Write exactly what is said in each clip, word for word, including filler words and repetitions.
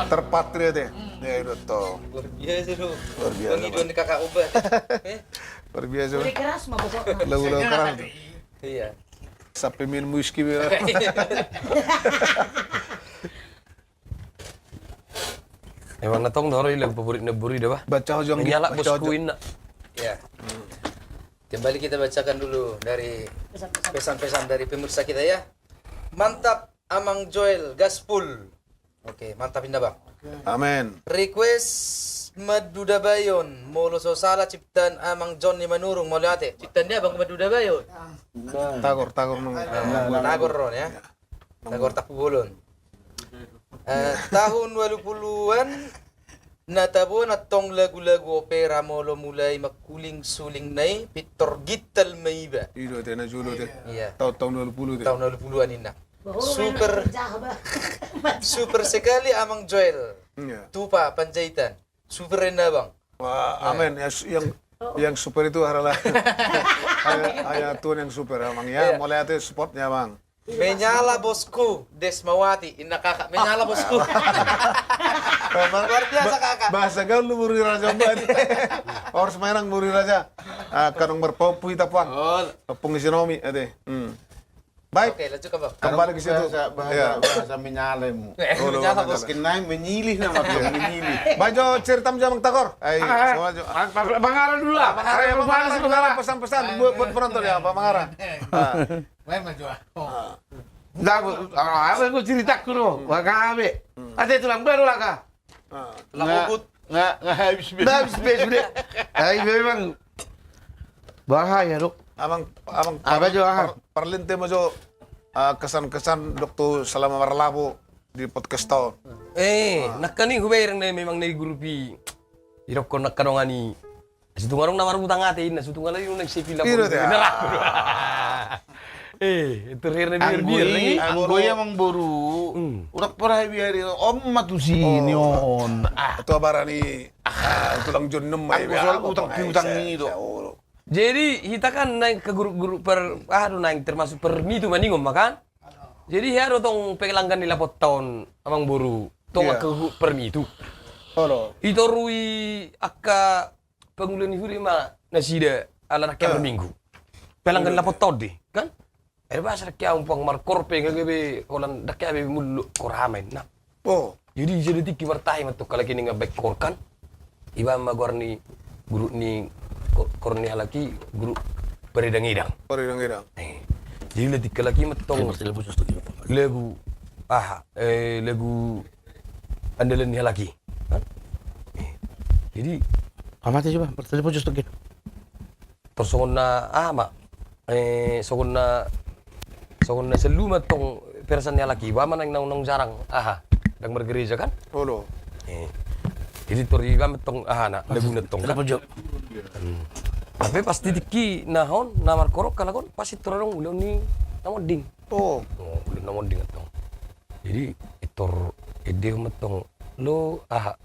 Terpatri ate. Ya, itu tuh. Luar biasa lu. Luar biasa. Pengiduan di kakak obat. Eh? Luar biasa. Udah keras mah pokoknya. Lagu-lagu keras tuh. Iya. Sampai minum whisky be. Emang na tong do i lagu favorit na boru i da bah. Baca ujung. Menyala bosku inna. Ya. Kembali kita bacakan dulu dari pesan-pesan dari pemirsa kita ya. Mantap Amang Joel, gaspol. Oke, mantap inna bang. Amin. Request Maddu Dabayon, molo so sala ciptaan Amang Joni Manurung, molo ate. Ciptaan dia bang Maddu Dabayon. Tagor, tagor nung. Tagor ron ya. Tagor Tapubolon. Eh, tahun walu puluhan na tabo na tong lagu-lagu opera molo mulai mangkuling suling na i pintor gintal ma iba. Ido te na jolo te. Iya. Tahun tahun walu puluh te. Tahun walu puluhan inna. Super. Super sekali Amang Joel. Iya. Tupa Panjaitan. Super inna bang. Wah, amin. Yang yang super itu adalah hanya Tuhan yang super Amang ya. Mulai ate supportnya Amang. Menyala bosku, Desmawati, inna kakak, menyala bosku. Luar biasa kakak. Bahasa gaul lu boru ni raja obat. Harus main nang boru ni raja. Ah, kanong berpompu hita puang. Oh. Tepung isi nomi ate. Hmm. Baik. Oke, lanjut ke bang. Kembali ke situ. Bahasa bahasa menyala mu. Menyala bosku. Kenai menyilih nama tuh, menyilih. Bajo cerita menjamang takor. Ayo. Bang Ara dulu lah. Bang Ara, pesan-pesan buat buat penonton ya, Bang Ara. Main maju ah. Nda, apa yang kau ceritakan lo? Wah, kami. Ada tulang baru lah kah? Tulang ubut. Nggak, nggak habis be. Nggak habis be sudah. Tapi memang bahaya dok. Amang, amang apa jo ah? Parlente ma jo kesan-kesan doktu selama marlapo di podcast tahun. Eh, nakkan i hubereng na memang na i grup i. Idokkon nakkan dongan i. Situng adong na marhutang ate inna, situng ala i nuneng sepila. Eh, terakhir na biar biar lagi. Anggo i amang boru. Urak pernah biar on ma tu sini on. Ah, tu abarani. Ah, tulang jonnom ma. Anggo soal utang piutang i do. Jadi hita kan naeng ke grup-grup per, aduh naeng termasuk permitu maningon ma kan. Jadi hea do tong pelanggan ni lapot tahun amang boru tong angka grup permitu. Itorui angka pangula ni huria ma nasida ala dangke minggu. Pelanggan lapot tahun di kan. Ada bahasa dangke umpang markorpe gabe holan dangke abe muluk koramain na. Oh. Jadi jadi tingki martahi ma tu kalaki ni ngabaik korkan. Iba ma goar ni grup ni kor ni halaki grup paredang-edang. Paredang-edang. Jadi latih kalaki ma tong lagu aha eh lagu andalan ni halaki. Jadi amate coba pertelepon just gitu. Tor songon na aha ma eh songon na songon na selu ma tong perasaan ni halaki iba ma naeng naung jarang aha dang margereja kan. Jadi tor iba ma tong aha na lagu na tong kan. Tapi pasti tingki na hon na markorok kalakon pasti tor adong ulaon ni na monding. Oh, ulaon na monding tong. Jadi tor ede ma tong lo aha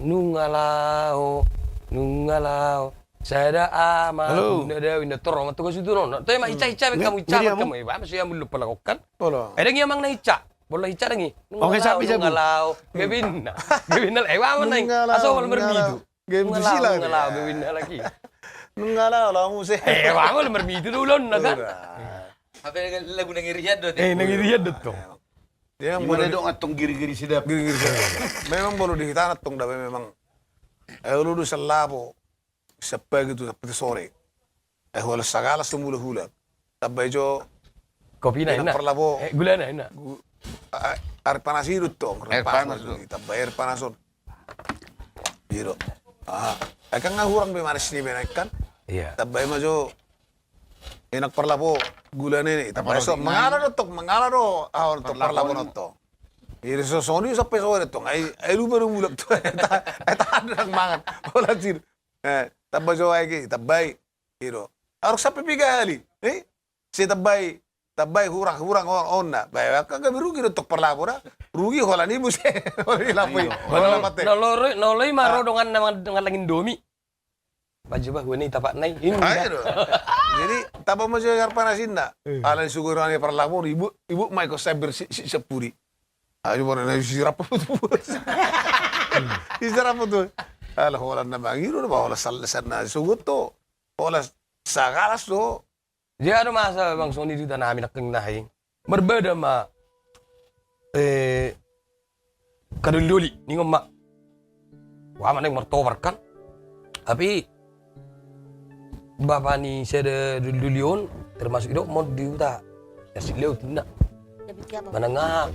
nunga lao nunga lao. Sada ama na dawi na toro ma tugas itu non. Toi ma ica ica be kamu ica be kamu iba ma suya muluk palakokan. Ada ngi amang na ica. Bola ica ada ngi. Nunga lao nunga lao. Gabinna gabinna eh wama nai. Aso wal mermitu. Gabinna sila nunga lao gabinna lagi. Nunga lao lao muse. Eh wama wal mermitu dulon na kan. Apa lagu nang irian do. Eh nang irian do tong. Dia mulai dong antong giri-giri sidap. Giri-giri sidap. Memang bolu di hitana tong dabe memang. Eh lu du selapo. Siap pagi tu sampai sore. Eh holan sagala semula hula. Tamba ijo. Kopi na ina. Parlabo. Eh gula na ina. Air panas ido tong. Air panas. Tamba air panas on. Ido. Ah, eh kan nga hurang be manis ni be naik kan. Iya. Tamba ima jo. Enak parlabo gula ni. Tamba iso mangala do tong mangala do. Ah on tong parlabo on tong. Iri so soni sampai sore tong. Ai ai lupa do mulak tong. Ai tahan do mangan. Holan sir. Eh, tamba jo ae ge, tambai. Ido. Aruk sampe piga hali. Eh? Si tambai, tambai hurang, hurang on, on na. Bae, angka gabe rugi do tong parlapo na. Rugi holan i muse. Holan i lapo i. Holan mate. Na olo i ma ro dongan na mangan Indomie. Bajo bah, hua ni tapak nai. Jadi tamba ma jo air panas inna. Ala ni sugoro ni parlapo, ibu, ibu ma iko sabar si, si sepuri. Ayo, mana na isi rapat tu. Isi rapat tu. Alah, holan na mangido, holan sal-, sal-, na sogot tu. Holan sagalas tu. Jadi, anu masa bang songon i di huta nami nangkin na i. Marbada ma, eh, kadoli-doli, ningon ma. Wah, mana yang martobar kan. Tapi, bapa ni sada doli-doli on, termasuk i do, mau di huta. Silehuta ninna. Manang aha,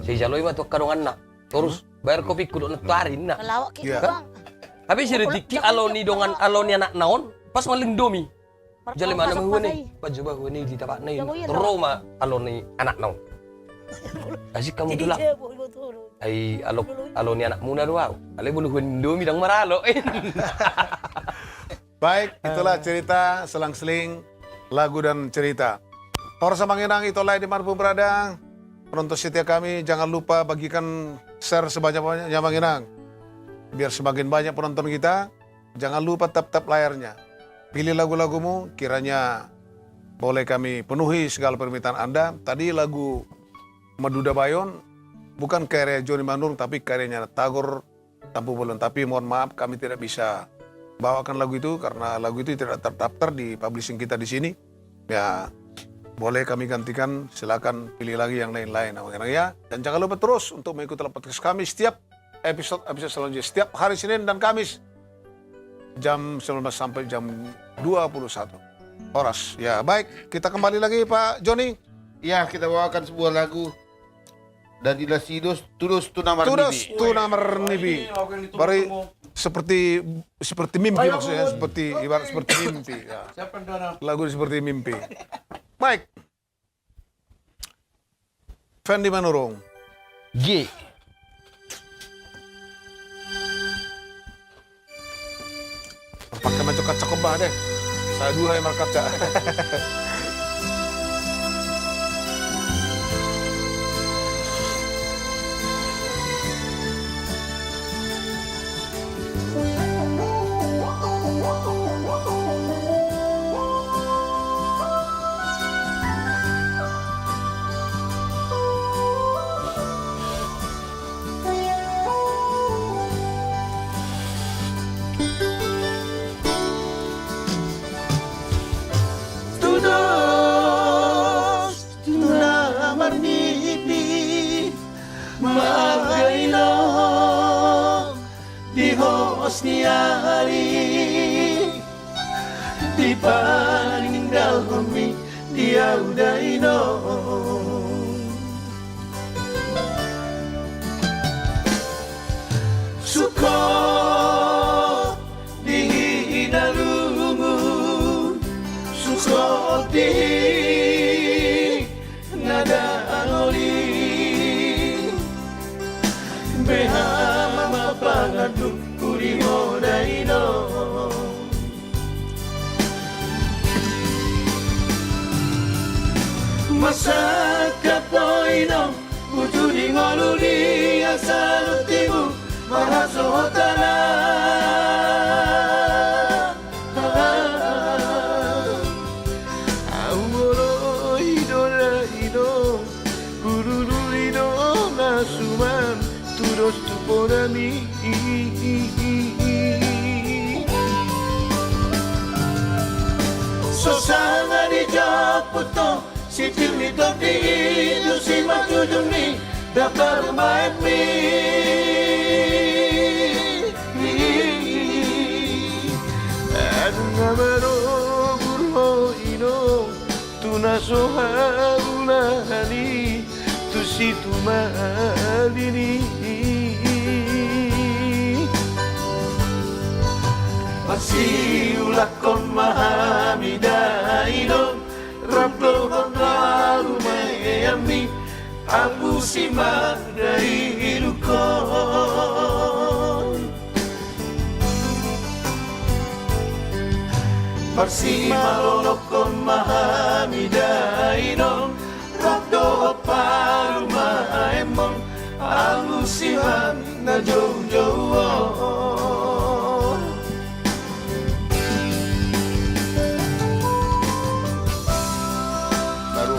sai jalo i ma tu angka donganna. Torus, bayar kopingku do nantoari ninna. Iya. Tapi sada tingki alo ni dongan, alo ni anakna on, pas maling domi. Jala i ma na mahuan i, pajoba huan i di tapakna i, ro ma alo ni anakna on. Asik hamu tulang. Ai alo, alo ni anakmuna do au. Alai molo huan Indomie ndang maralo. Baik, itulah cerita selang-seling lagu dan cerita. Horas amang inang, ito lae di mana pun berada. Penonton setia kami, jangan lupa bagikan share sebanyak-banyaknya amang inang. Biar semakin banyak penonton kita. Jangan lupa tap-tap layarnya. Pilih lagu-lagumu, kiranya boleh kami penuhi segala permintaan Anda. Tadi lagu Madhuda Bayon bukan karya Joni Manurung, tapi karyanya Tagor Tampubolon. Tapi mohon maaf, kami tidak bisa bawakan lagu itu karena lagu itu tidak terdaftar di publishing kita di sini. Ya, boleh kami gantikan, silakan pilih lagi yang lain-lain, Amang Inang ya. Dan jangan lupa terus untuk mengikuti podcast kami setiap episode-episode selanjutnya setiap hari Senin dan Kamis jam sembilan belas sampai jam dua puluh satu. Horas. Ya, baik. Kita kembali lagi, Pak Joni. Ya, kita bawakan sebuah lagu dari Lasidos, Tudos tu na Marnipi. Tudos tu na Marnipi. Baru seperti, seperti mimpi maksudnya, seperti, ibarat seperti mimpi. Ya. Lagu seperti mimpi. Baik. Fendi Manurung. G. Pakai maju kaca kebah deh. Saya dua yang markaca. Tudos tu na marnipi, marga i do di hos ni ari, dipaninggalhon mi di au da inong. Sungkot di hinalumu, sungkot di na dangoli. Beha ma pangandungku di ho da inong. Marsangkap do inong, uju di ngolu ni angsa do tibu marhasohotan. Au molo i do da inong, hududuli do na suman tudos tu podami. So sanga dijoput ho sitir ni tondi i tu simanjujung ni daptar maemi. Adong na marogur ho inong tu na so haulahan i tu situmalini. Masiulakhon ma hami da inong, rap dohot halumaeanmi, alusi ma da idukhon. Parsimalolokhon ma hami da inong, rap dohot halumaeanmon, alusi ma na joujou on. Baru.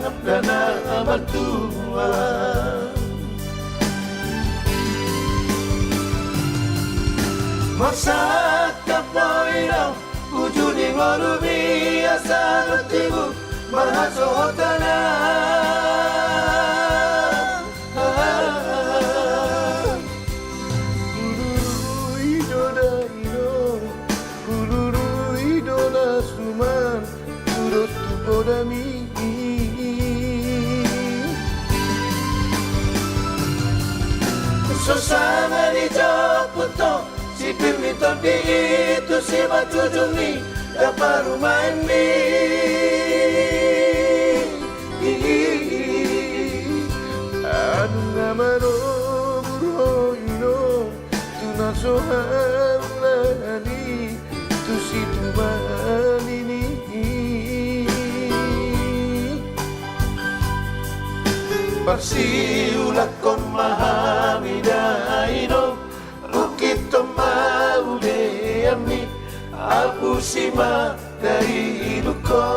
Dana martua. Marsangkap do inong uju ni ngolumi asa do tibu marhasohotan. Hulului do da inong, hulului do na suman, tu dos tu podami. So sanga dijomputhon si Pirmi Tondi i tu simanjujung ni da parumaenmi. Adong na manobur ho inong tu na so haulani tu situan i. Parsiulakhon ma hami da inong, ungkithon ma udeanmi, apusi ma da idukhon.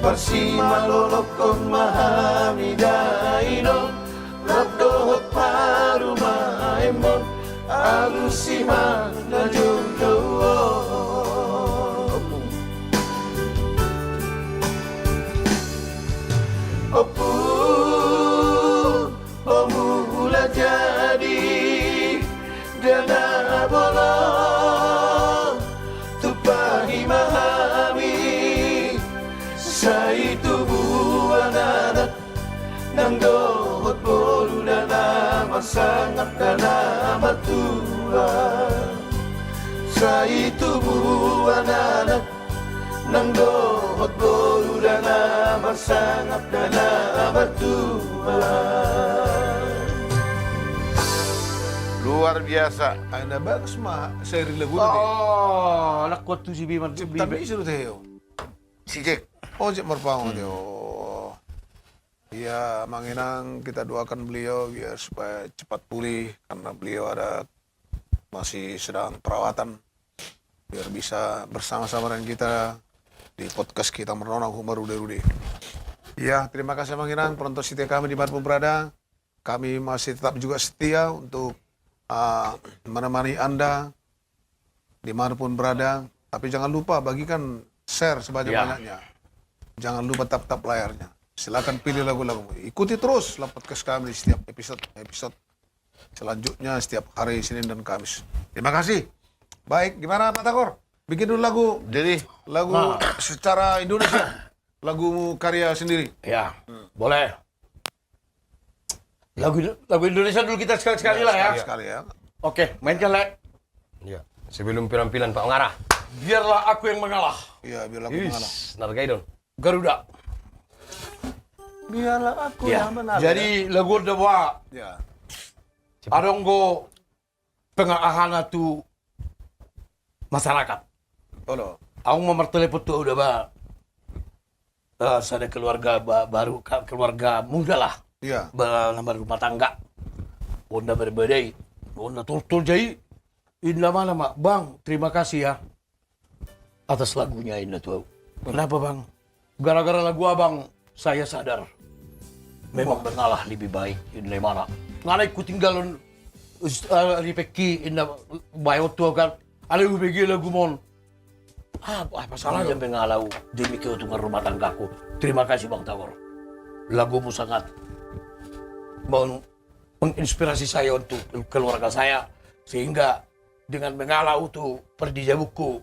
Parsimalolokhon ma hami da inong, rap dohot parumaenmon, alusi ma na joujou on. Ompung, Ompung Hulahula jadi dana bolon, tumpahi ma hami sai tubuan anak nang dohot boru dana marsangap dana martua. Sai tubuan anak nang dohot boru dana marsangap dana martua. Luar biasa. Ai na bagus ma seri lagu tadi. Oh, anak kuat tu si Biman. Cipta Bibi. Misi do teo. Si Jack. Oh, Jack Marpaung teo. Ia, Amang Inang, kita doakan beliau biar supaya cepat pulih karena beliau ada masih sedang perawatan. Biar bisa bersama-sama dengan kita di podcast kita Mardongan Marhite Rude-rude. Ya, terima kasih Amang Inang, penonton setia kami di mana pun berada. Kami masih tetap juga setia untuk, ah, menemani Anda di mana pun berada. Tapi jangan lupa bagikan share sebanyak-banyaknya. Ya. Jangan lupa tap-tap layarnya. Silakan pilih lagu-lagumu. Ikuti terus lah podcast kami di setiap episode-episode selanjutnya setiap hari Senin dan Kamis. Terima kasih. Baik, gimana Pak Tagor? Bikin dulu lagu. Jadi, lagu secara Indonesia. Lagu karya sendiri. Ya, boleh. Lagu, lagu Indonesia dulu kita sekali-sekali lah ya. Sekali-sekali ya. Oke, mainkan, Le. Iya. Sebelum penampilan Pak Ngara. Biarlah aku yang mengalah. Iya, biarlah aku mengalah. Is, nargai dong. Garuda. Biarlah aku yang mengalah. Jadi, lagu on da boha. Iya. Adong do pengaahana tu masyarakat. Olo. Ahu ma martelepon tu ahu da ba, eh, sada keluarga ba-, baru, ka-, keluarga muda lah. Iya. Ba-, na marumah tangga. Ninna berbeda i. Ninna toltol ja i. Ninna ma, Bang, terima kasih ya atas lagunya, ninna tu ahu. Kenapa, Bang? Gara-gara lagu abang, saya sadar memang mengalah lebih baik, ninna imana. Nga naeng hutinggalhon, eh, ripengki, ninna, baen on tu ahu kan. Alai hubege lagumon. Ah, apa salahnya mengalah ahu demi keuntungan rumah tanggaku. Terima kasih, Bang Tagor. Lagumu sangat meng-, menginspirasi saya untuk keluarga saya, sehingga dengan mengalah ahu tu pardijabungku,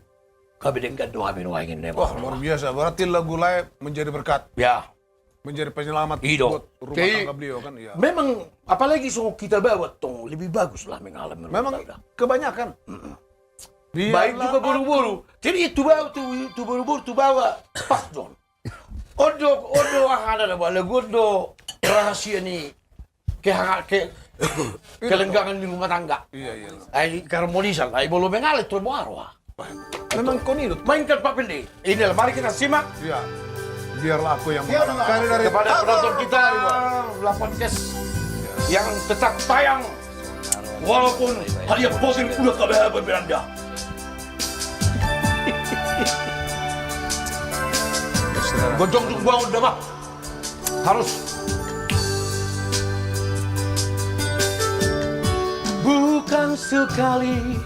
gabe denggan do hami nuaeng, ninna. Wah, luar biasa. Berarti lagu lae menjadi berkat. Ya. Menjadi penyelamat buat rumah tangga beliau kan, iya. Memang, apalagi songon hita baoa tong, lebih bagus lah mengalah menurut saya. Memang kebanyakan. Mm-mm. Baik juga boru-boru. Jadi tu baoa, tu, tu boru-boru, tu baoa. Pas, Jon. On do, on do, aha, na, na, lagu on do rahasia ni keha-, ke-, kelenggangan di rumah tangga. Iya, iya. Ai keharmonisan, ai molo mengalah tu boha roha. Memang kau ni, Dut. Mainkan Pak Pendi. Inilah, mari kita simak. Iya. Biarlah aku yang mengalah. Kepada penonton kita, Delapan Kes yang tetap tayang. Walaupun hadiah poting udah tak ada apa, Belanda. Gondrong tu gua udah, bah. Harus. Bukan sekali,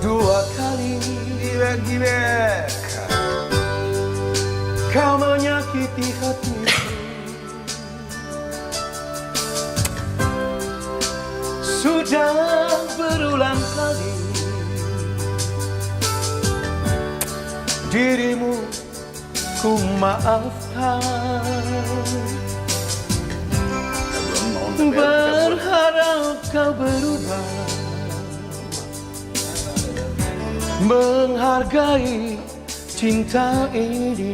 dua kali. Gibek, gibek. Kau menyakiti hatiku. Sudah berulang kali dirimu ku maafkan. Berharap kau berubah, menghargai cinta ini.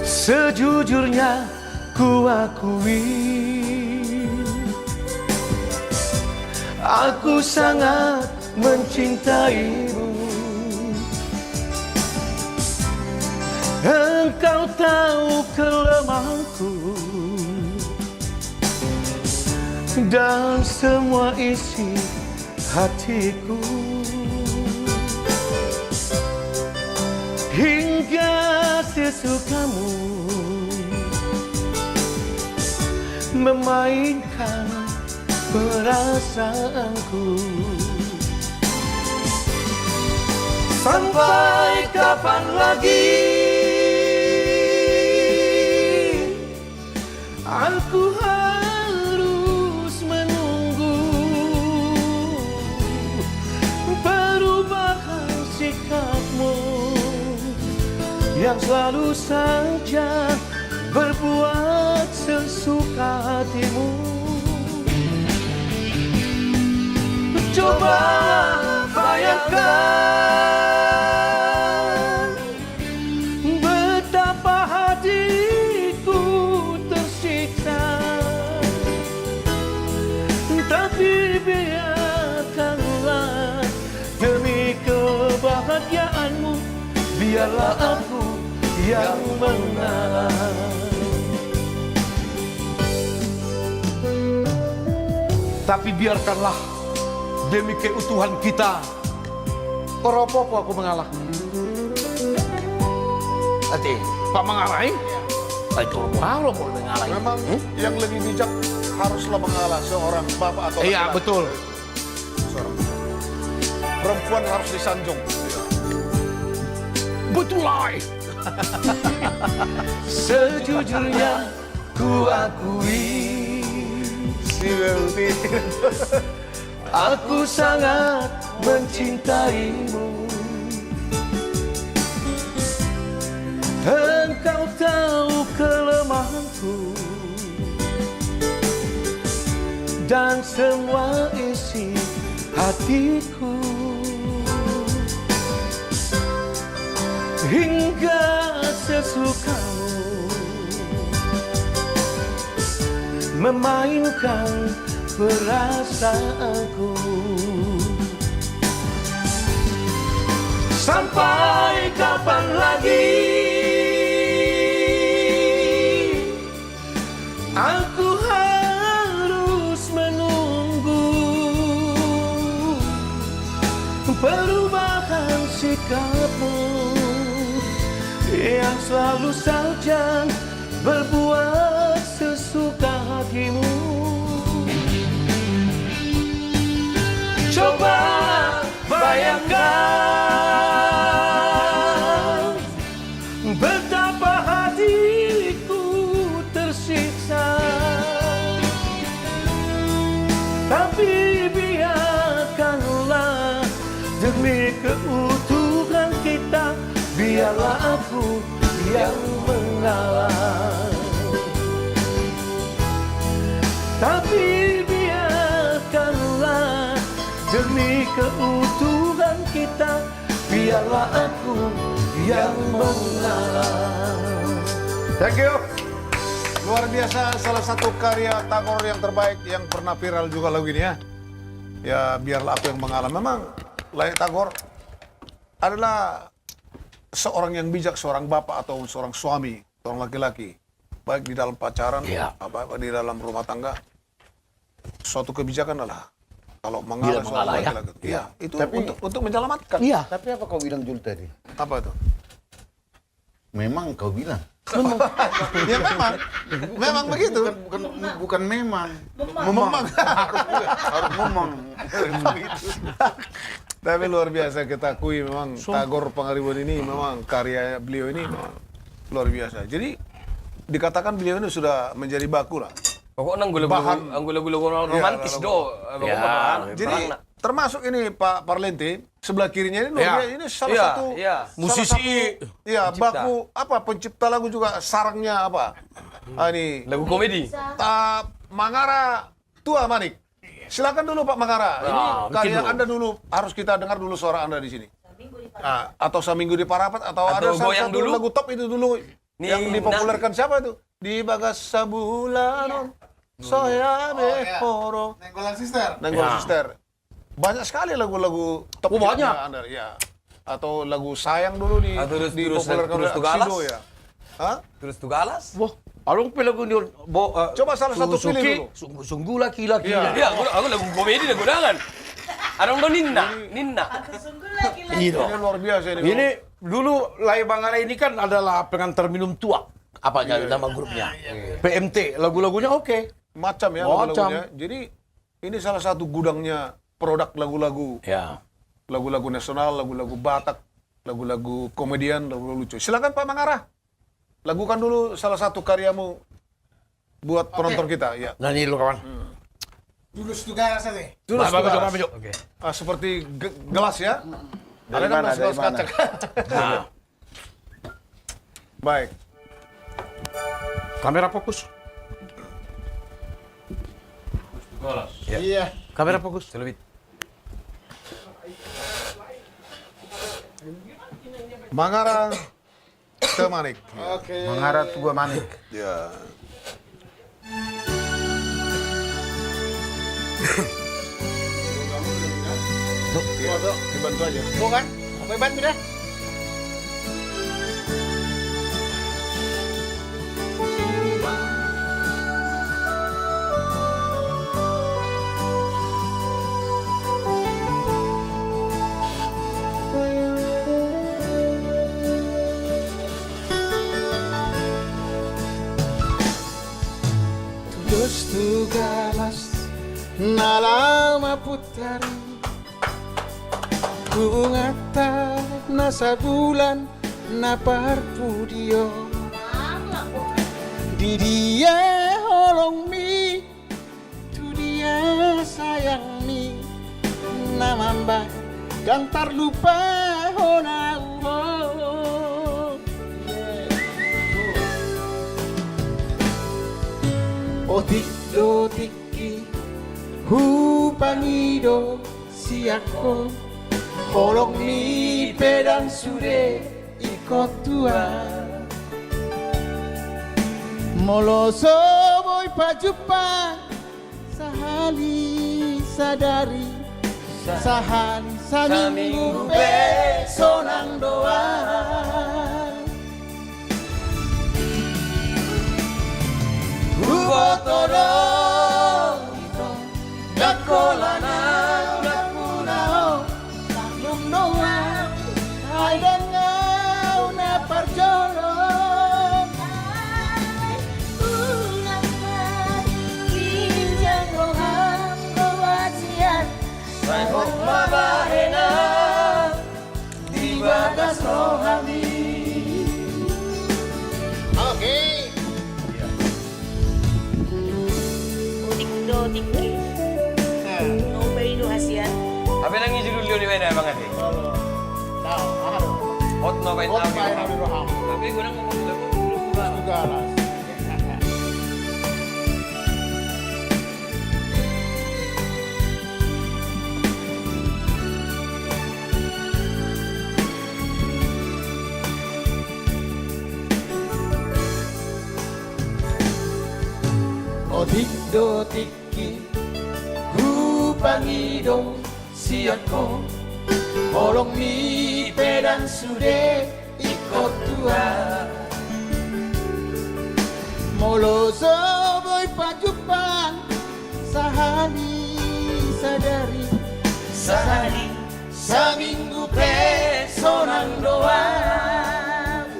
Sejujurnya ku akui, aku sangat mencintaimu. Engkau tahu kelemahanku dan semua isi hatiku. Hingga sesukamu memainkan perasaanku. Sampai kapan lagi aku harus menunggu perubahan sikapmu yang selalu saja berbuat sesuka hatimu. Coba bayangkan betapa hatiku tersiksa. Tapi biarkanlah demi kebahagiaanmu, biarlah aku yang mengalah. Tapi biarkanlah demi keutuhan kita, ora apa-apa aku mengalah. Ate, Pak mengalah, eh? Itu orang mau mengalah. Memang yang lebih bijak haruslah mengalah seorang bapak atau laki-laki. Iya, betul. Seorang perempuan harus disanjung. Betul lah. Sejujurnya ku akui, si Welty, aku sangat mencintaimu. Engkau tahu kelemahanku dan semua isi hatiku. Hingga sesukamu memainkan perasaanku. Sampai kapan lagi aku harus menunggu perubahan sikapmu yang selalu saja berbuat sesuka hatimu. Coba bayangkan betapa hatiku tersiksa. Tapi biarkanlah demi keutuhan kita, biarlah aku yang mengalah. Tapi biarkanlah demi keutuhan kita, biarlah aku yang mengalah. Thank you. Luar biasa, salah satu karya Tagor yang terbaik yang pernah viral juga lagu ini ya. Ya, biarlah aku yang mengalah. Memang, lae Tagor adalah seorang yang bijak, seorang bapak atau seorang suami, seorang laki-laki. Baik di dalam pacaran, iya, apa, di dalam rumah tangga. Suatu kebijakan adalah kalau mengalah seorang laki-laki. Iya, itu untuk, untuk menyelamatkan. Iya. Tapi apa kau bilang, Jul, tadi? Apa itu? Memang kau bilang. Ya, memang. Memang begitu. Bukan, bukan, bukan memang. Memang. Memang. Harus, harus memang. Begitu. Tapi luar biasa, kita akui memang Tagor Pangaribuan ini memang karya beliau ini memang luar biasa. Jadi dikatakan beliau ini sudah menjadi baku lah. Pokokna anggo lagu-lagu, bahan, anggo lagu-lagu ro-, iya, romantis lagu. Do, eh, ya, pokokna. Jadi, termasuk ini Pak Parlente, sebelah kirinya ini luar biasa, ini salah satu, iya, salah satu musisi, iya, pencipta. Baku, apa, pencipta lagu juga, sarangnya apa? Ah, ini. Lagu komedi. Ah, Mangara Tua Manik. Silakan dulu Pak Mangara. Ini karya Anda dulu, harus kita dengar dulu suara Anda di sini. Ah, atau Saminggu di Parapet, atau ada salah satu lagu top itu dulu. Yang dipopulerkan siapa itu? Di bagas sabulan on. Saya be horo. Nainggolan Sister. Nainggolan Sister. Banyak sekali lagu-lagu top hitnya Anda, ya. Atau lagu Sayang dulu di, dipopulerkan oleh Tusido, ya. Hah? Tulus tu Galas. Wah, adong pe lagu ni, bo, eh, coba salah satu pilih dulu. Sungguh, sungguh laki-laki. Iya. Iya, aku, aku lagu komedi, lagu undangan. Adong do Ninna, Ninna. Aku sungguh laki-laki. Ini luar biasa ini. Ini dulu Lae Mangara ini kan adalah pengantar minum tua. Apa nama grupnya? P M T, lagu-lagunya oke. Macam ya lagu-lagunya. Jadi ini salah satu gudangnya produk lagu-lagu. Ya. Lagu-lagu nasional, lagu-lagu Batak, lagu-lagu komedian, lagu-lagu lucu. Silakan Pak Mangara. Lagukan dulu salah satu karyamu buat penonton kita, ya. Nyanyi dulu, kawan. Tulus tu Galas aja. Tulus tu Galas. Oke. Ah, seperti ge-, gelas ya. Ada kan gelas kaca. Nah. Baik. Kamera fokus. Iya. Kamera fokus. Mangara Tua Manik. Oke. Mangara Tua Manik. Ya. Tuh, dibantu aja. Tuh kan? Apa bantu dah? Tulus tu Galas na laho maputar i, bunganta na sabulan na parpudi on. Di dia holongmi, tu dia sayangmi, na mambahen ndang tarlupa hona ho. Otik do tingki hupangido sian ho, holongmi pe ndang sude ingkon tua. Molo so boi pajumpang sahali sadari, sahali saminggu pe sonang do au. Huboto do ito, ndang holan au na puna ho. Tanum do au, ai ndang au na parjolo. Ai, unang ma ginjang roham do bagian. Sai hot ma bahenan di bagas rohami. Oke. Otik do tingki. Nah. Nunga i do hasian. Apa nang judul ni baen, Bang Ade? Halo. Tahu, halo. Hot ma baen, hot ma baen di roham. Tapi gue nang ngomong juga, gue belum buka. Juga lah. Otik do tingki hupangido sian ho, holongmi pe ndang sude ingkon tua. Molo so boi pajumpang sahali sadari, sahali saminggu pe sonang do au.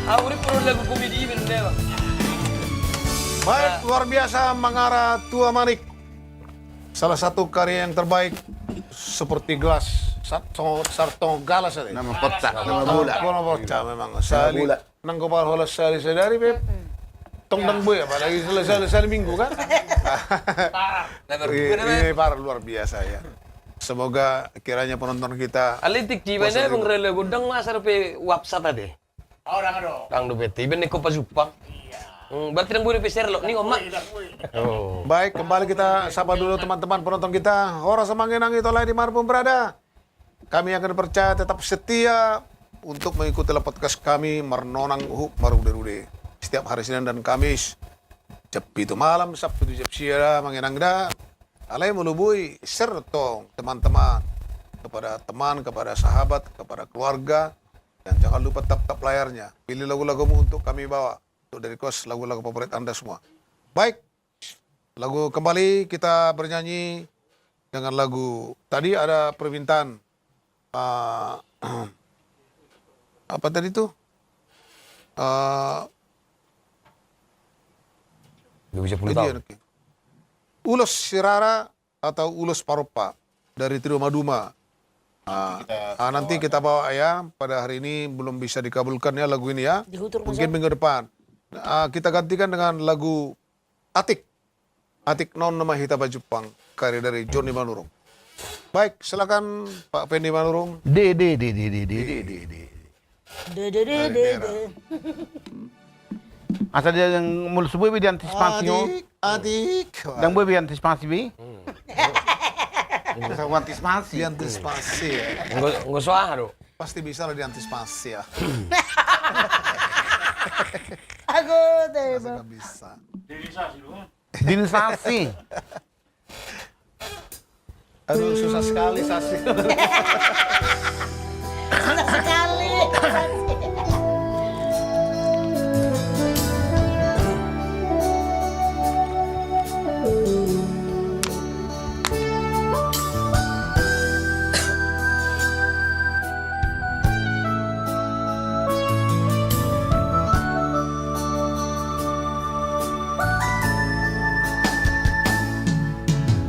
Au rip pro lagu komedi i, bener. Baik, luar biasa, Mangara Tua Manik. Salah satu karya yang terbaik, seperti gelas, sat-, so-, sartong galas ada. Nama pota, nama bola. Nama pota memang. Nama sali, bola. Nang gopal holan sali sadari, Beb. Tong dang boi, apalagi sali, sali, sali minggu, kan? Parah. Ini, ini parah, luar biasa, ya. Semoga kiranya penonton kita. Alai tingki mana, Bang Rele, godang masa dope WhatsApp tadi. Oh, dang do. Dang do bete, iba ni ko pajumpang. Iya. Hmm, berarti dang boi pe share lo, ni oma. Dang boi, dang boi. Oh. Baik, kembali kita sapa dulu teman-teman penonton kita. Horas ma amang inang ito alai di mana pun berada. Kami yang kami percaya tetap setia untuk mengikuti podcast kami Marnonang Uhum Marude-rude setiap hari Senin dan Kamis jam pitu malam, Sabtu tu jam sia da, amang inang da. Alai molo boi, share tong teman-teman, kepada teman, kepada sahabat, kepada keluarga. Dan jangan lupa tap-tap layarnya. Pilih lagu-lagumu untuk kami bawa, untuk di-request lagu-lagu favorit Anda semua. Baik, lagu kembali kita bernyanyi dengan lagu, tadi ada permintaan, eh, apa tadi tuh? Eh, Dua puluh tahun. Ulos Sirara atau Ulos Parompa dari Trio Maduma. Ah, nanti kita bawa ya, pada hari ini belum bisa dikabulkan ya lagu ini ya. Mungkin minggu depan. Ah, kita gantikan dengan lagu Atik. Atik na on nama hita pajumpang, karya dari Joni Manurung. Baik, silakan Pak Pendi Manurung. De, de, de. De, de, de, de. Asa dia yang mulus boi be diantisipasi. Atik, atik. Dang boi be diantisipasi be. Bisa antisipasi. Diantisipasi ya. Nggak, nggak salah do. Pasti bisa lah diantisipasi ya. Aku deh, Bang. Bisa. Dinisasi. Aduh, susah sekali, Sasi. Susah sekali.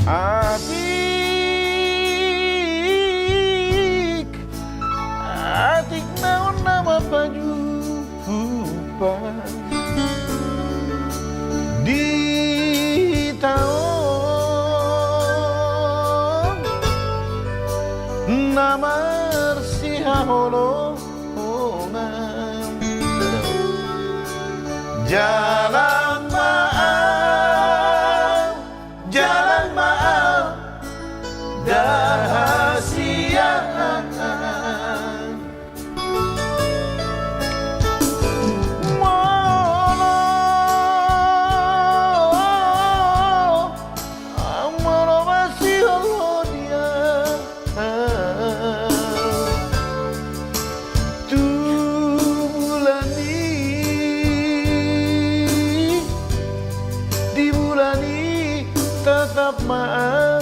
Atik, atik na on nama pajumpang di hita on na marsihaholongan. Jalang ma au, jalang ma au, ndang hasian. Molo, molo masihol ho dia. Tu bulan i, di bulan i, tatap ma au.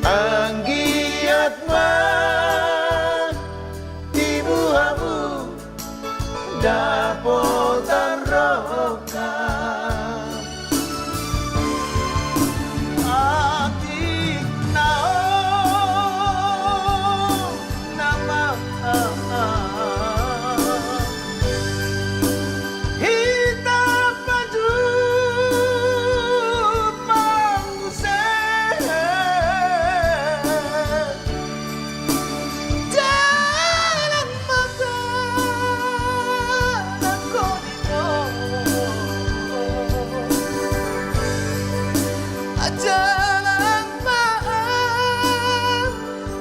Anggiat ma tibu hamu dapotan rongkap. Atik na on nama hita pajumpang muse. Jalang ma nangkon i do. Jalang ma,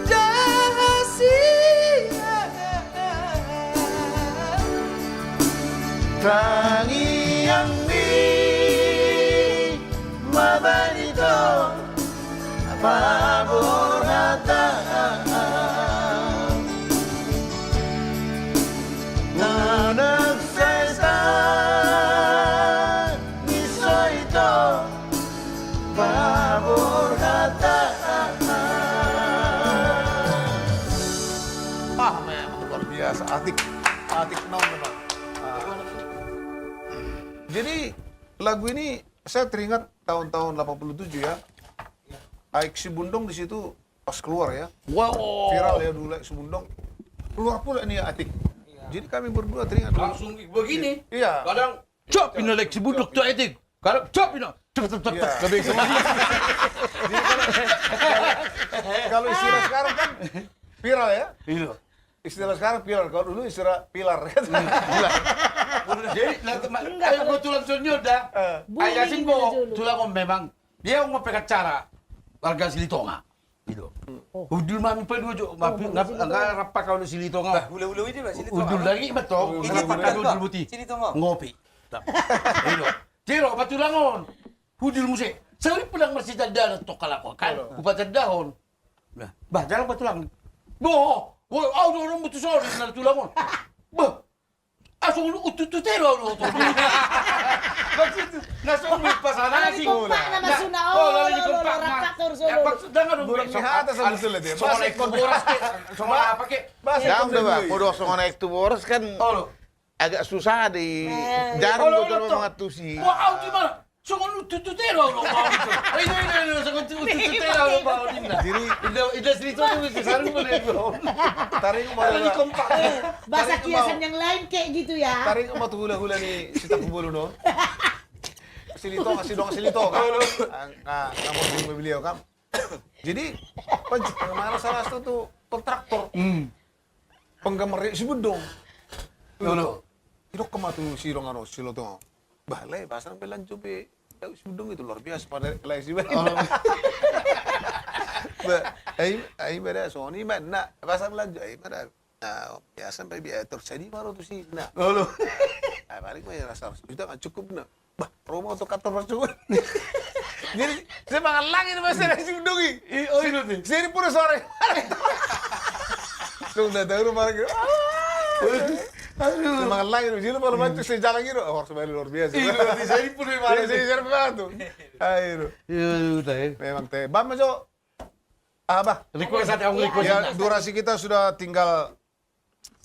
jalang ma. Tangiangmi ma barito paborhataan. Unang sai tangiso ito paborhataan. Ah, memang luar biasa. Atik, atik na on memang. Ah. Jadi, lagu ini saya teringat tahun-tahun delapan puluh tujuh ya. Aek Sibundong di situ pas keluar ya. Wow. Viral ya dulu Aek Sibundong. Keluar pula nih Atik. Jadi kami berdua teringat dulu. Langsung begini. Iya. Kadang, "Cop, ini Aek Sibundong tuh, Atik." Kadang, "Cop, ini." Cep, cep, cep, cep. Iya. Lebih ke mana? Jadi kalau, kalau, kalau istilah sekarang kan viral ya? Iya. Istilah sekarang viral, kalau dulu istilah pilar. Jadi, lah, ma-, enggak, eh, kalau kebetulan sonyo dah. Eh. Booming. Ayah sing dulu. Tulang on memang. Dia mau pegat cara warga Silitonga. Gitu. Oh. Hundul ma hami paduo jo, oh, ma-, bagus ngap-, Silitonga. Nggak rap kau Silitonga. Bah, hula-hula ini, Bah, Silitonga. Hundul lagi, betul. Hundul, Silitonga. Hundul, Silitonga. Ngopi. Gitu. Jero, ba tulang on. Hundul muse. Sauri pulang marsitandahan tong halak on kan. Halo. Hupatandahon. Nah, bah, jalang ba tulang. Boh, woi, au do orang butuh sori, na tulang on. Bah, asal lu utuh-utuh tero lu. Maksud, na so lu pasanasi. Lali kompak nama suna, oh, lali kompak nama. Rapaktor solo. Ya, maksud, jangan dong. Burung mihata sama sulit ya. Songon aek tu boras ke, songon apa ke? Bah, bah, jangan dong, bah. Bodoh songon aek tu boras kan. Oh, lo. Agak susah di jarum. Olo, betul olo, mangantusi. Wah, au di mana? Songon utuh-utuh tero, lo, bau itu. Eh, ini, ini, ini, songon utuh-utuh tero, lo, bau, ninna. Jadi, inda, inda cerita tu, bisa saru mana itu. Taringot ma, ada di kompak. Eh, bahasa kiasan yang lain kayak gitu ya. Taringot ma tu hula-hula ni si Tampubolon on. Silitonga, sidong Silitonga. Halo. Ang-, ah, kamu di beliau kan. Jadi, penggemar salah satu tu kontraktor. Hmm. Penggemar Aek Sibundong. Halo. Didok ma tu sidong anu, Silitonga. Bah, lae, pasang pe lanjo be. Aek Sibundong itu luar biasa pada lae si bah. Halo. Bah, ai, ai, bah, da, songon i, bah, na, pasang lanjo, ai, bah, da. Nah, ya, sampai biaya terjadi baru tu si, nah. Halo. Ah, paling mah ya rasa juta nggak cukup, nah. Bah, rumah untuk kantor percuma. Jadi, saya mangallangi nama saya langsung dongi. I-, oh, iya, nih. Saya di Pura sore. Lu udah tahu rumah lagi. Aduh. Saya mangallangi, jadi malam itu saya jalan gitu. Oh, harus balik luar biasa. Iya, berarti saya di Pura. Iya, saya jalan banget tuh. Ayo. Iya, udah, ya. Memang teh. Bam, Jo. Ah, bah. Request ada, request. Ya, durasi kita sudah tinggal,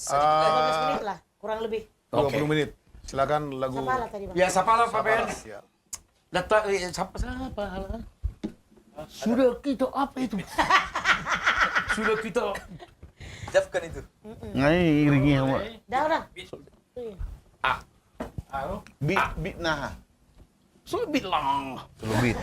ah, lima belas menit lah, kurang lebih. Oke. Dua puluh menit. Silakan lagu. Sapala tadi, Bang. Ya, sapala, Pak Ben. Sapala, ya. Data, eh, sapa, sapa? Sudah kita apa itu? Sudah kita. Dafkan itu. Mm-mm. Nah, ini iringnya, Pak. Dah, udah. Iya. Ah. Anu? Bit, ah. Bit, nah. Sudah bit lang. Sudah bit.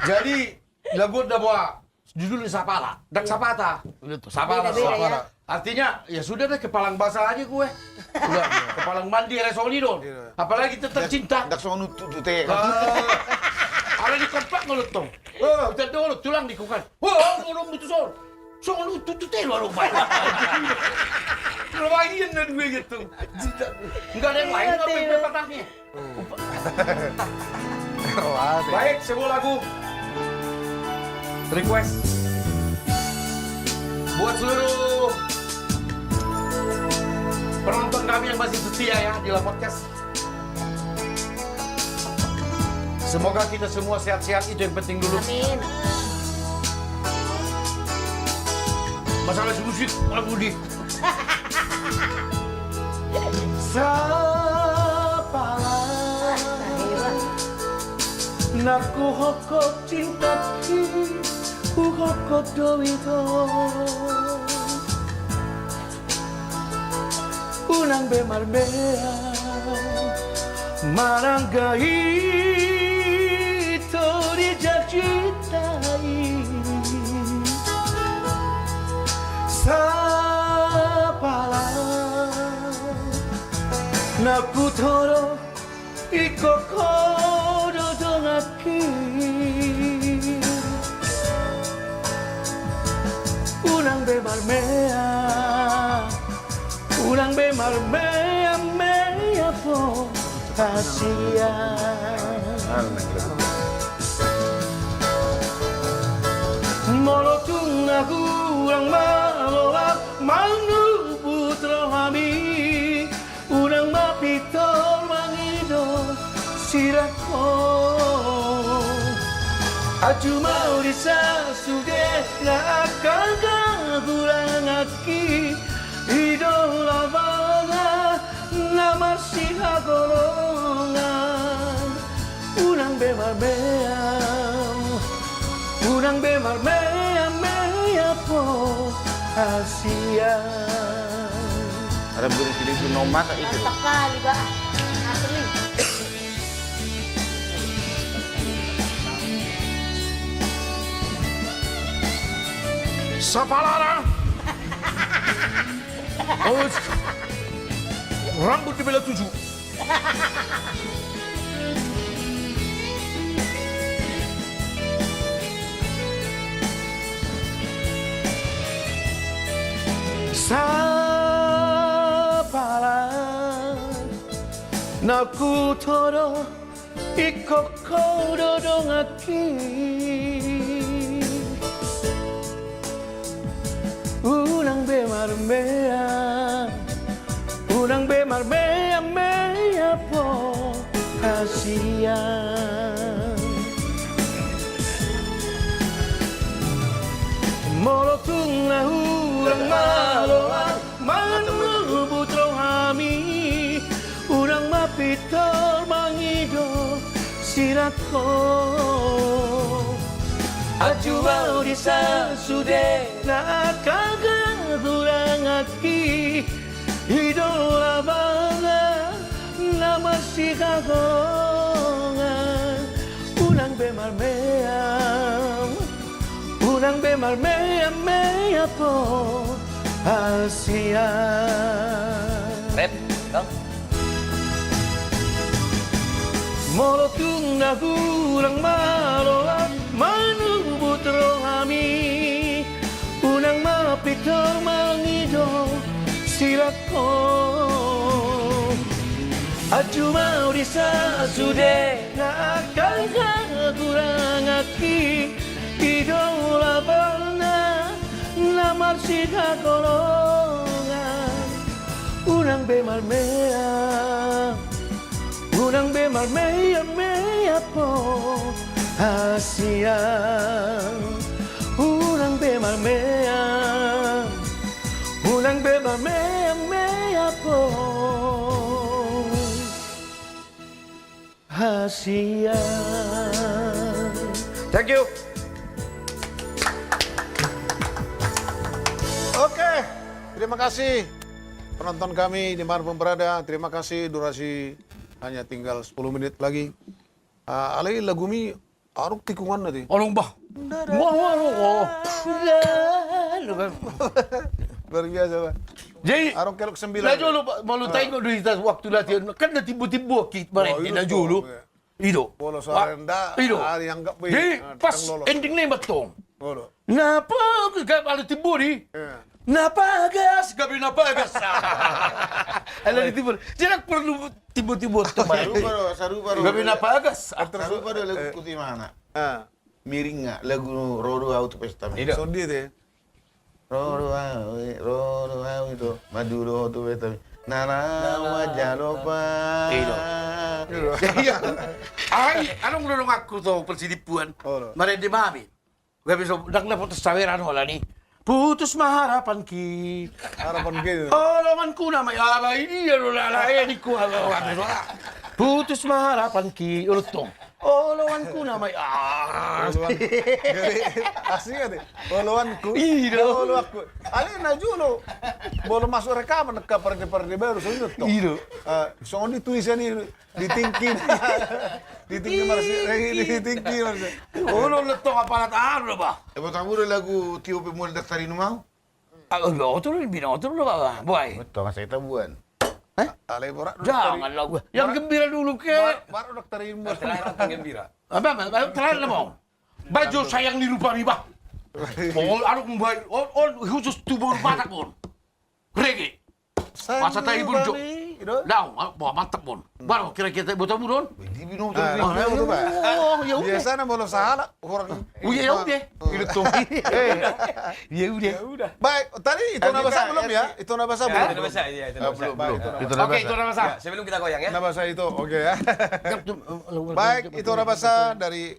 Jadi, lagu da boa, judulna Sapala. Dak sapata. Sapala, beda-beda, sapala. Ya. Artinya, ya sudah deh, kepalang basah aja gue. Udah, kepalang mandi, resoni dong. Iya. Apalagi tentang cinta. Dak songon utuh-utuh tero. Ah. Ala di kompak ngelut dong. Oh, udah dulu, tulang di kukan. Wah, orang butuh sor. Songon utuh-utuh tero, lo, Pak. Lo, Pak, iya, nggak dua gitu. Nggak ada yang lain, apa yang patahnya? Keras, ya. Baik, sebuah lagu request buat seluruh penonton kami yang masih setia ya di La Podcast. Semoga kita semua sehat-sehat, itu yang penting dulu. Amin. Masalah si musik, aku di. Sapala, na huhophop cintaki, huhophop do ito. Unang be marmeam, marangga ito di jajita i. Sapala, na hutoro ingkon ho do donganki. Unang be marmeam, unang be marmeam meam ho hasian. Molo tung na hurang maloak manubut rohami, unang ma pintor mangido sirangko. Anju ma uli sasude na angka hahuranganki, i do labana na marsihaholongan. Unang be marmeam, unang be marmeam meam ho hasian. Ada buri sini tu nomor tak itu. Mantap kali, Pak. Asli. Sapala. Oh, rambut dibelah tujuh. Sapala, na hutoro ingkon ho do donganki. Unang be marmeam, unang be marmeam meam ho hasian. Molo tung na hurang maloak manubut rohami, unang ma pintor mangido sirangko. Anju ma uli sasude na angka hahuranganki, i do labana na marsihaholongan. Unang be marmeam, unang be marmeam meam ho hasian. Rap, dong. Molo tung na hurang maloak manubut rohami, unang ma pintor mangido sirangko. Anju ma uli sasude na angka hahuranganki, i do labana na marsihaholongan. Unang be marmeam, unang be marmeam meam ho hasian. Unang be marmeam, unang be marmeam meam ho hasian. Thank you. Oke, terima kasih penonton kami di mana pun berada. Terima kasih, durasi hanya tinggal sepuluh menit lagi. Ah, alai lagumi adong tikunganna, di. Adong, bah. Wah, wah, wah, wah. Luar biasa, bah. Jadi, adong kelok sembilan. Nah, dulu, bah, molo tahu, dulu kita waktu latihan, kan na timbo-timbo kita bareng, oh, na dulu. Iya. I do. Molo suara nda, i do. Jadi, pas ending na i mantong. Olo. Na pagas, kalau timbo, di. Iya. Na pagas, gabe na pagas. Ala di timbo. Jadi, perlu timbo-timbo tu, bah. Sarupa do, sarupa do. Gabe na pagas. Sarupa do lagu Kutimana. Ah. Miringa, lagu Ro do Au tu Pesta Miringa. Iya. Songon dia, di. Ro do au i, ro do au i do, maju do tu pesta miringa. Na naeng manjalo pa. Iya. Ai, adong do donganku tu Parsidimpuan. Olo. Marende ma hami. Gabe so, ndang dapotan saweran holan i. Putus ma harapanki. Harapanki. Oloanku nama ya, apa ini ya lo lala ya di ku apa apa. Putus ma harapanki. Olo tong. Oloanku nama ya. Oloan. Jadi, asli kan ya? Oloanku. Iya. Oloanku. Ale na jolo. Belum masuk rekaman ke partai-partai baru sono tong. Iya. Eh, songon i tulisan i. Di tingki. Di tingki marsi, eh, di tingki marsi. Olo lettong apalat anu bah. Eh, buat kamu udah lagu tiup mulai daftarin mau? Ah, binoto lu, binoto lu bah. Buai. Betul, masa kita buan. Eh? Alai borak. Jangan lagu. Yang gembira dulu ke. Baru daftarin buan. Terakhir nonton gembira. Apa, apa, terakhir lah mau. Baju sayang di rupa riba. Mau anu kembali. On, on khusus tubuh Batak on. Reggae. Masa tahi bun jo. Dau, wah mantap bun. Baru kira-kira buat tamu don. Oh ya udah. Biasa na molo sahala orang. Oh ya udah. Itu tuh. Ya udah. Baik, tadi itu na basa belum ya? Itu na basa belum. Belum, belum. Oke, itu na basa. Sebelum kita goyang ya. Na basa itu, oke ya. Baik, itu na basa dari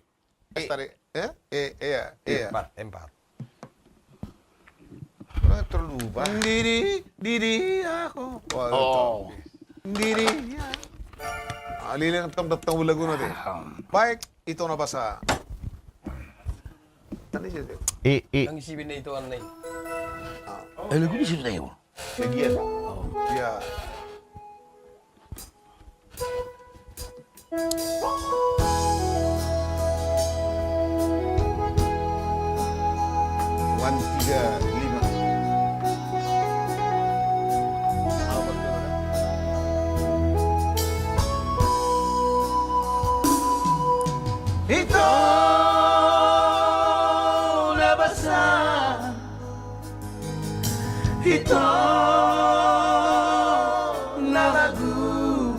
Lestari, eh? Eh, iya, iya. Empat, empat. Terlupa. Didi, didi aku. Oh. Didi. Ah, lili nonton datang lagu nanti. Baik, itu na basa. Tadi sih. Eh, eh. Yang isi benda itu aneh. Eh, lagu di situ tadi. Segian. Iya. Wan tiga lima. Ito na basa. Ito na lagu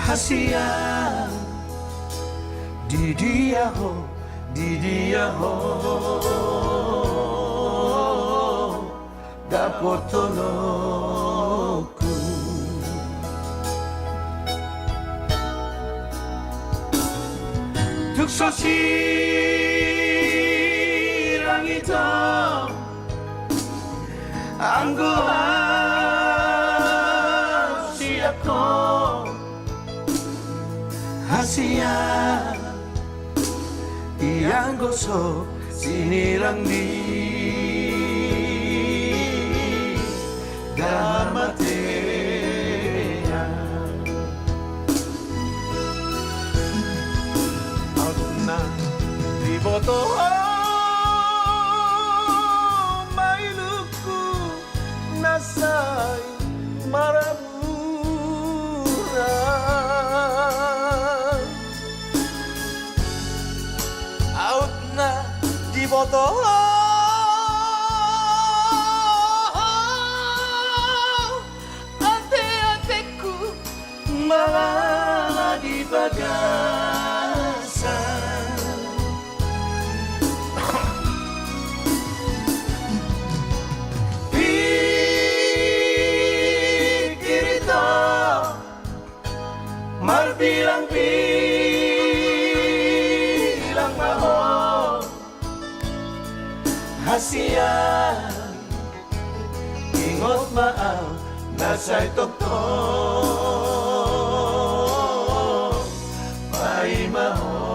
hasian di dia ho, di dia ho dapotononku. Tung so sirang ito anggo hasian ho, hasian i anggo so sinirang di hamatean. Aut na diboto ho ma ilukku na sai marmurang. Aut na diboto ho ate-atengku mangalala di bagasan. Pikir ito marbilang-bilang ma ho hasian. Ingot ma au na sai tongtong paima ho.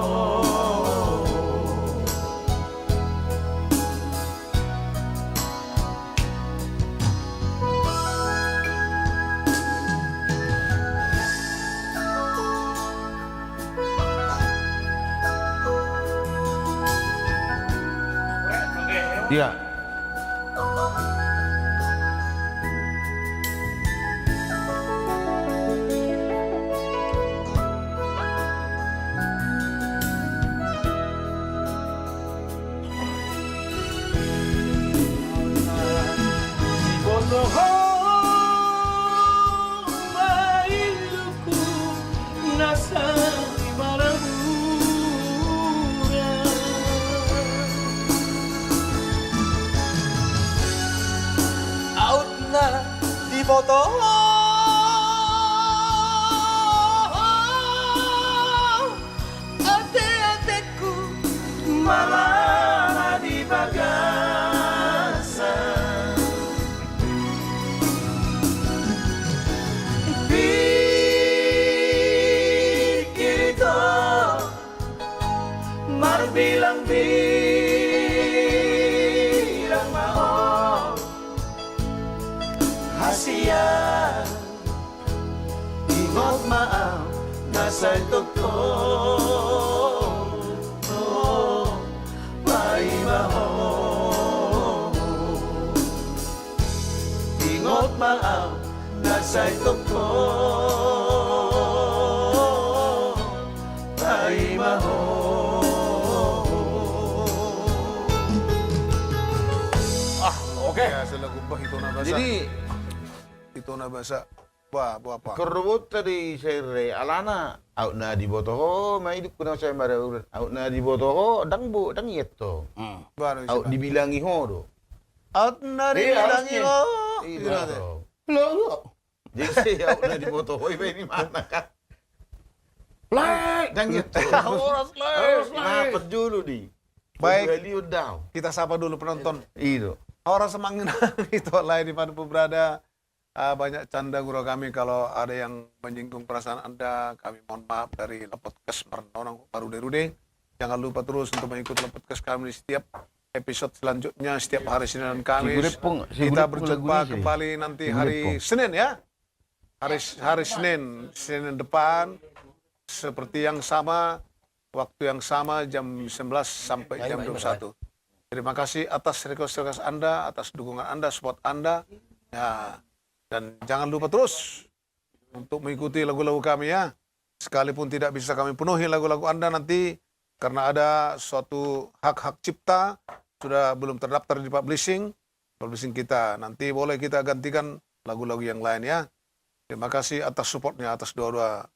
Iya. Diboto ho ma ilukku na sai marmurang. Sai tongtong paima ho. Ah, oke. Ya, selaku bah, ito na basa. Jadi, ito na basa. Bah, bah, bah. Kerrobot tadi saya re, alana. Au na diboto ho, ma idup kuna saya mara uran. Au na diboto ho, dang bo, dang iet to. Hmm. Baru. Au dibilangi ho do. Au na dibilangi ho. Iya, harusnya. Iya, gitu. Lo, lo. Jadi, au na diboto ho, iba ini mana kan? Lai! Dang iet to. Horas, lai! Horas, lai! Nah, perjulu di. Baik. Kedua liu dau. Kita sapa dulu penonton. Iya. Horas, Amang Inang, ito alai di mana pun berada. Ah, banyak canda gurau kami, kalau ada yang menyinggung perasaan Anda, kami mohon maaf dari Lepot Kes Marnonang Marude-rude. Jangan lupa terus untuk mengikuti Lepot Kes kami di setiap episode selanjutnya, setiap hari Senin dan Kamis. Kita berjumpa kembali nanti hari Senin, ya. Hari, hari Senin, Senin depan, seperti yang sama, waktu yang sama, jam sembilan belas sampai jam dua puluh satu. Terima kasih atas request-request Anda, atas dukungan Anda, support Anda. Ya, dan jangan lupa terus untuk mengikuti lagu-lagu kami, ya. Sekalipun tidak bisa kami penuhi lagu-lagu Anda nanti, karena ada suatu hak-hak cipta, sudah belum terdaftar di publishing, publishing kita. Nanti boleh kita gantikan lagu-lagu yang lain, ya. Terima kasih atas support-nya, atas doa-doa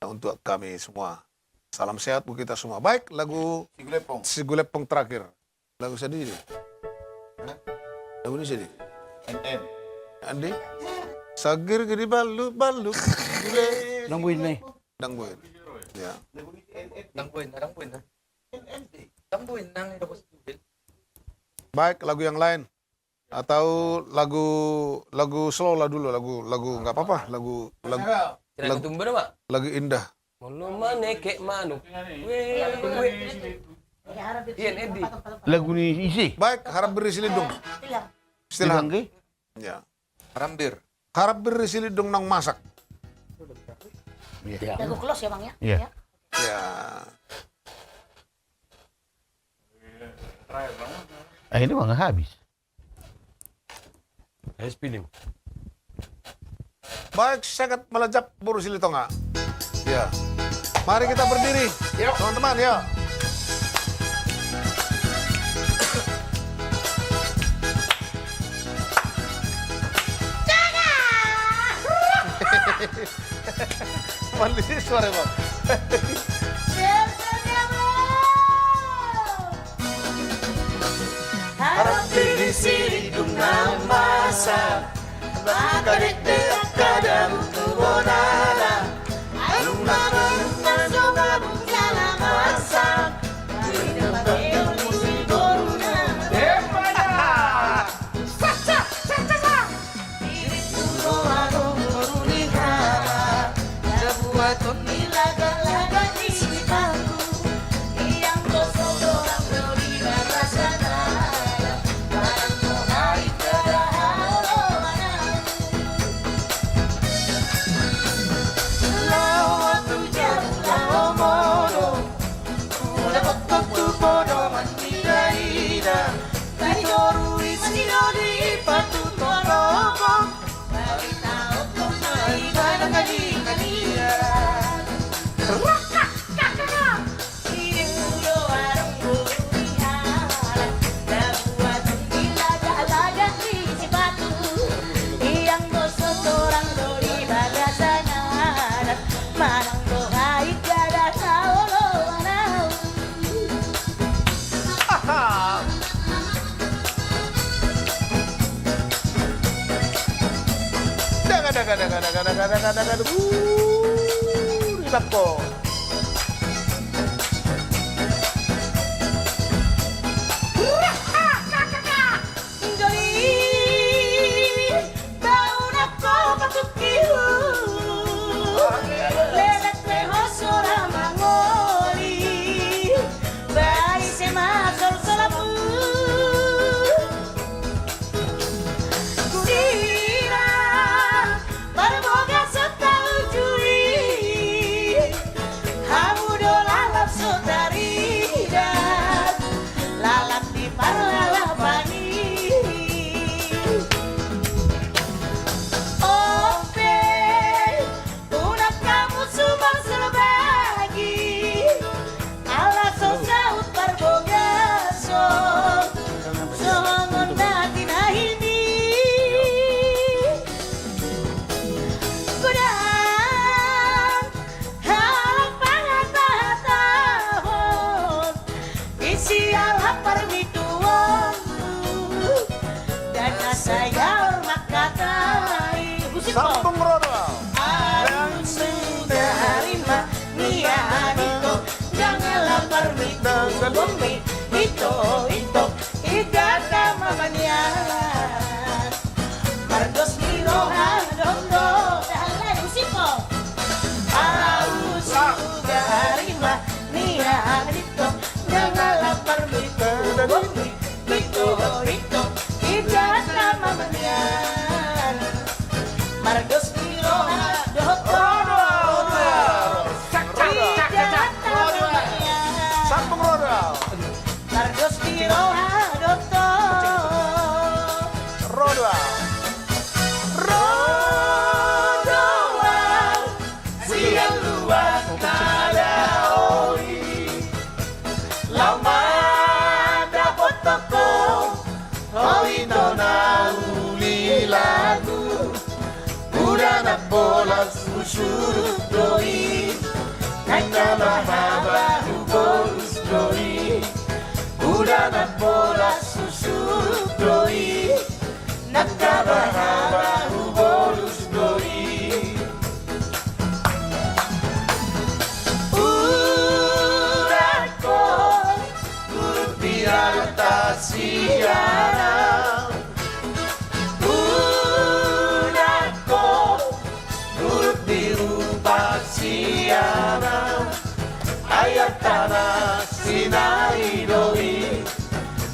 untuk kami semua. Salam sehat buat kita semua. Baik, lagu Sigulepong. Sigulepong terakhir. Lagu sandiri. Hah? Lagu ni sandiri. N M. Andi? Sagir gini balu, balu. Dang boin, ne. Dang boin. Ya. Dang boin, dang boin, dang. Dang boin, nang. Baik, lagu yang lain. Atau lagu, lagu slow lah dulu, lagu, lagu nggak apa-apa, lagu, lagu, lagu indah. Molo manekek manuk. Weh, weh. Iya, Edi. Lagu ni ise? Baik, Harambir ni Silindung. Silindung. Silindung, ya. Harambir. Harambir ni Silindung naung masak. Iya. Lagu close ya, Bang, ya? Iya. Ya. Eh, ini uang habis. Habis pilim. Baik, sengket malajap boru Silitonga. Ya. Mari kita berdiri, teman-teman, ya. Mandi suara, Bang. Harambir ni Silindung naung masak. Maka dekdek angka dabu tu bonana. Alu mama rumah soba bung jala masak. Alu mama rumah soba bung jala masak. Sa, sa, sa, sa, sa. Iring tu roha do boru ni hama. Dabu aton ni laga-laga ni sipatu. Iang do so dorang do di bagasan alam. Barang do hait kada haoloan au. Laho tu jabu laho modom. Mula kokkon tu podoman ni daida. Kari toru i masino di patu tolobong. Barita okkon ma i bana kali-kali. Iring tu roha do boru ni hama. Dabu aton ni laga-laga ni sipatu. Iang do so dorang do di bagasan alam. Manang do hait kada haoloan au. Aha. Daga, daga, daga. Uh, ribak ko. Joli, bau nangko patungki hu. Lelet pe ho so ra mangoli. Ba ise ma solsol ahu. Sirang, marboga so tau jui. Bumi, ito, ito, i gata mamanian. Mardos ni roha dohot do. Dahalai, usiko. Au suga rima ni adito, na ngalapar bitu. Bumi, ito, ito, i gata mamanian. Mardos ni roha dohot do. Rodo. Cak, cak, cak, cak, cak. Rodo. Sambung rodo. Mardos ni roha dohot do. Rodo. Rodo. Sian luat na daohi. Laho mandapothon ho, ho ito na uli lagu. Udan na bolas husurut do i, nangkin na haba hubolus do i. Udan na bolas husurut do i, nangkin na haba hubolus do i. Udan ho, gurut di arta sian au. Udan ho, gurut di rupa sian au. Ai artana sinari do i,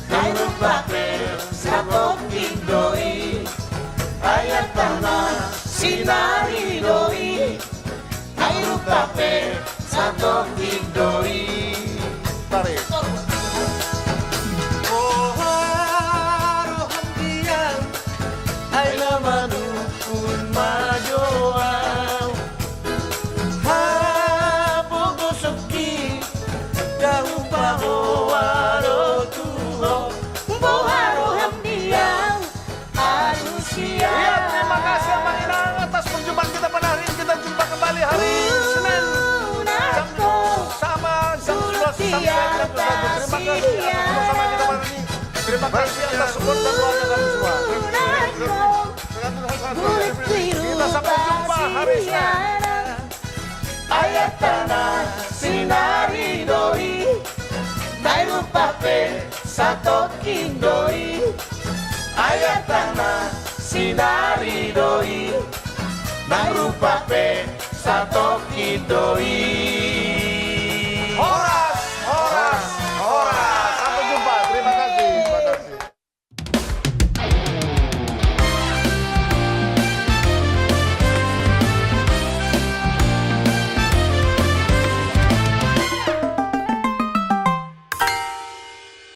nang rupa pe satongkin do i. Ai artana sinari do i, ai rupa pe satongkin do i. Tarik. Boha roham di au, ai na manungkun ma jo au. Hapogoson hita hupaboa do tu ho. Boha roham di au. Iya, terima kasih Amang Inang atas perjumpaan kita pada hari ini. Kita jumpa kembali hari Senin jam sama, jam sebelas sampai jam dua belas. Terima kasih atas kebersamaan kita pada hari ini. Terima kasih atas support dan doanya kami semua. Kita sampai jumpa hari Senin. Ai artana sinari do i, nang rupa pe satongkin do i. Ai artana sinari do i, nang rupa pe satongkin do i.